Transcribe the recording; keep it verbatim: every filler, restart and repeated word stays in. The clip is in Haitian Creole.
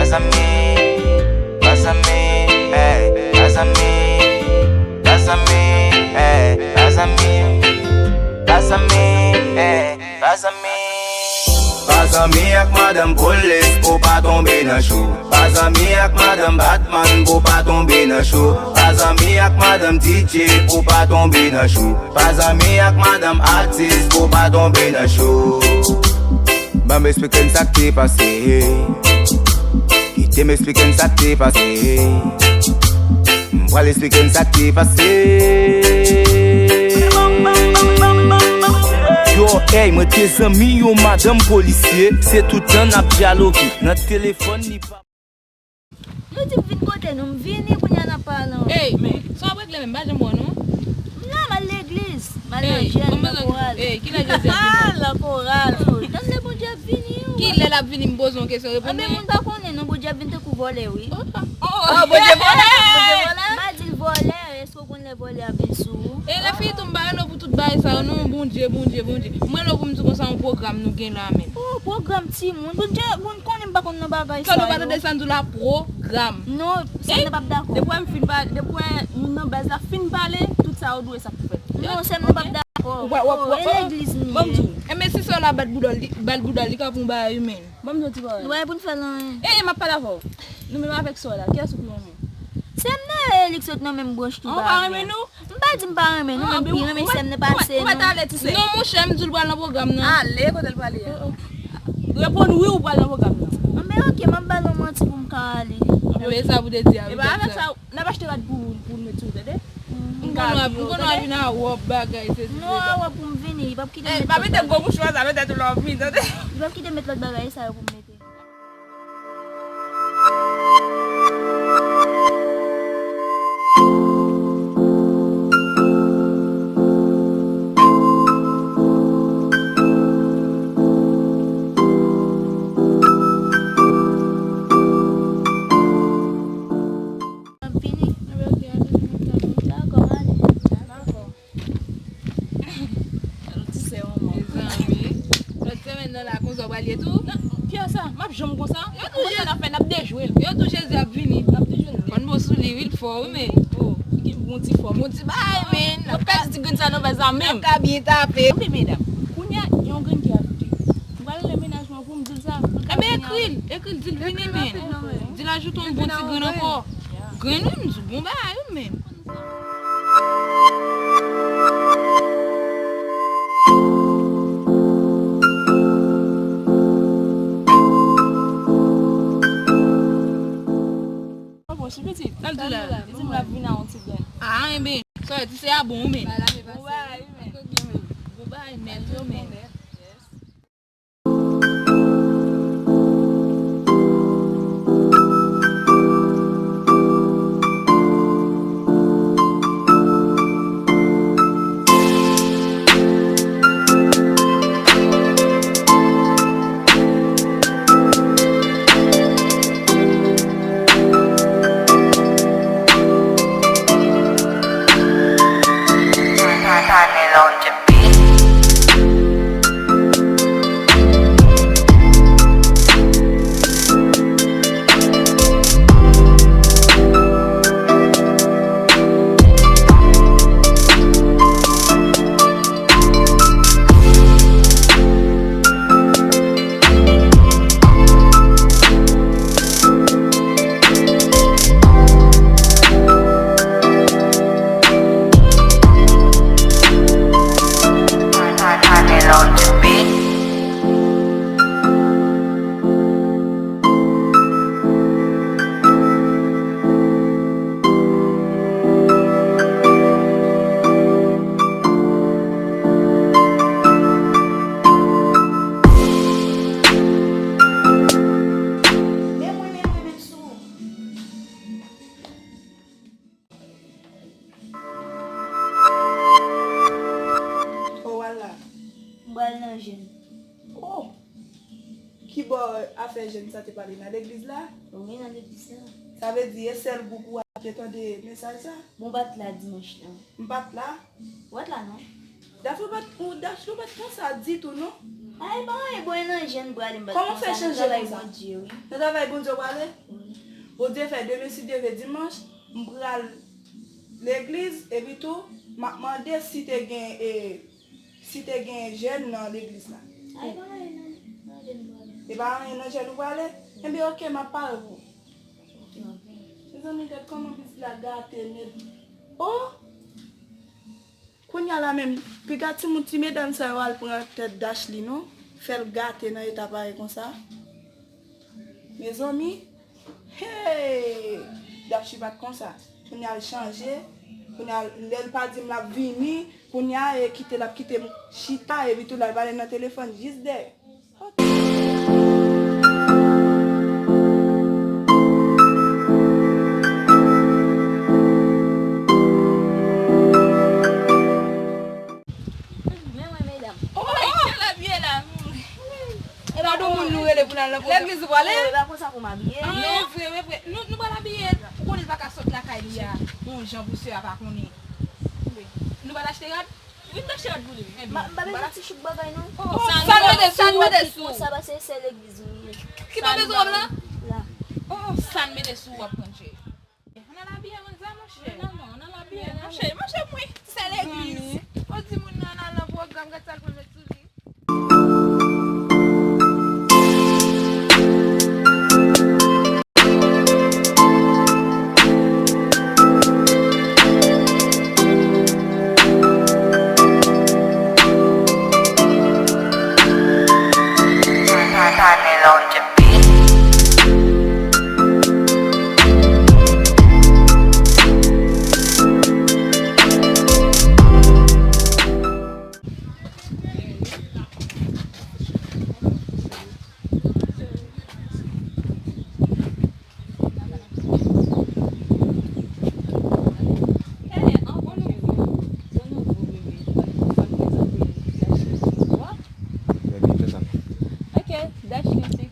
Zanmi, pa zanmi, ey, pa zanmi, pa zanmi, ey, pa zanmi, pa zanmi, ey, pa zanmi. Pa zanmi ak madanm polis pou pa tonbe nan cho. Pa zanmi ak madanm batman pou pa tonbe nan cho. Pa zanmi ak madanm D J pou pa tonbe nan cho. Pa zanmi ak madanm atis pou pa tonbe nan cho. Ban m esplike n sa k te pase. Kite m esplike n sa k te pase. M pral esplike n sa k te pase. Yo, ey, mwen te zanmi yon madanm polisye, se tout tan n ap dyaloge nan telefòn, li pa. Nou di m vin kote nou, m vini, kounye a n ap pale anpil. Ey, men, sa w ap regle menm, m pa janm wè w non. M la, m al legliz, m al nan jèn, nan koral. Ey, kilè Jezi ap vini? Nan koral. Tann lè Bondye ap vini, wi. Kilè l ap vini, m poze yon kesyon, reponn mwen. Anben, moun pa konnen non, Bondye ap vin tankou vòlè, wi. Oh, Bondye vòlè, Bondye vòlè. M pa di l vòlè, èske w konn lè vòlè ap vin sou ou? E lè fini tou, m pa rele w pou tout bagay sa yo non, Bondye, Bondye, Bondye. M rele w pou m di w konsa yon pwogram nou gen la menm. Oh, pwogram timoun. Bondye, moun konnen m pa konn nan bagay sa yo. Sa nou pa tande sa m di w la, pwogram. Non, sa m nan p ap dakò. Depi wè m fin pale, depi wè moun nan baz la fin pale, tout sa yo dwe sa pou fèt. Non, sa m nan p ap dakò. Ou pa, w ap, w ap, e legliz nou ye. Ban m di w. Enben, si sè w la bat bouda l, li, bat bouda l, li ka pou yon bagay imen. Ban m di w ti bagay. Nou pa gen pou n fè l anyen. E, e, m ap pale avè w. Nou menm avèk sè w la, kiyès ou pi renmen? Sè m nan, e, li k sot nan menm branch tou. An, ou pa renmen nou? M pa di m pa renmen nou, men m pi renmen sè m nan pase nou. Non, monchè, m di w l pral nan pwogram nan. Ale, kote l prale a? Reponn wi, ou pral nan pwogram nan. Anben, oke, m ap ba l yon manti pou m ka ale. Anben, e sa pou te di a, wi, avèk sa, n ap achte rad pou, pou l met sou ou, tande? M konn w ap, m konn w ap vin a wòb bagay, sesi, sela. Non, a wòb pou m vini, li p ap kite m met lòt bagay. Pa mete gwo mouchwa sa, mete tou lè w ap vin, tande? Li p ap kite m met lòt bagay sa yo pou m mete. Ap vini. Anben, oke, ale, n ap gade. Dakò, m ale. Dakò. Gade yon ti sè manman. Mezanmi. Lòt semèn nan la, konsa w pral ye tou? Kiyès sa? M ap janm konsa? Yo toujou, konsa n ap fè, n ap dejwe l. Yo tou Jezi ap vini. N ap dejwe l. Konn bon sou li, wi, l fò, wi, men. Oh, li gen bon ti fòm. Bon ti bagay, men. N ap ka di ti grenn sa nan baz la menm. N ap ka byen tape. Anben, medam, kounye a, yon grenn ki ajoute. M pral rele mennaj mwen pou m di l sa. Enben, ekri l. Ekri l, di l vini, men. Di l ajoute yon bon ti grenn ankò. Grenn, wi, m di w, bon bagay, wi, men. Bon, si pitit. Sa l di w la? Li di m l ap vin a yon ti grenn. Ah, enben, sa w di se a bon, men. Bon bagay, men. Bon bagay nèt, wi, men. Oh, w al la? M pral nan jèn. Oh! Ki bò afè jèn sa te pale? Nan legliz la? Wi, nan legliz la. Sa vle di e sèl gwoup ou a te tande mesaj sa? Bon, m pa t la dimanch lan. M pa t la? Ou pa t la, non. Dafou pa t, ou Dafou pa t konsa ditou, non. Ay, pa anyen, bon, e nan jèn prale, m pa t Kòman w fè konsa, nan chanje travay konsa? Bondye, wi. Nan travay Bondye w prale? Bondye fè demen, si Dye vle, dimanch, m pral legliz, epi tou, m ap mande si te gen, e, si te gen jèn nan legliz la. Ay, pa anyen, non, nan jèn prale. E pa anyen nan jèn ou prale? Enben, oke, m ap pare pou ou. Mezanmi, gad kòman pitit la gate nèt. Oh! Kounye a la menm, piga timoun ti medam sa yo al pran tèt Dashly non, fè l gate nan eta parèy konsa. Mezanmi, hey! Dashly pa t konsa. Kounye a l chanje, kounye a lè l pa di m l ap vini, kounye a e kite l ap kite m chita epi tou l al pale nan telefòn jis dèyè. Men mwen, medam. Oh, oh, oh, la byen la. E pa de moun nou rele pou n al nan pwogram. Legliz ou prale? E pa konsa pou m abiye. Ah, e vre, e vre. Nou, nou pral abiye. Ou konnen l pa ka sot lakay li a. Bon, jan pou sè a pa konnen. Nou pral achte rad? Wi, m t achte rad pou li. M pa bezwen ti chouk bagay non. Oh, sa n mete sou, sa n mete sou. Sa pase se legliz wi. Ki pa bezwen wòb lan? La. Oh, sa n mete sou w ap pran cheri. Ann al abiye, ann al monchè. Non, non, ann al abiye. Monchè, monchè mwen, se legliz. Ou di moun nan ann al nan pwogram, gad sa l pral met sou li. Ok, Dashly se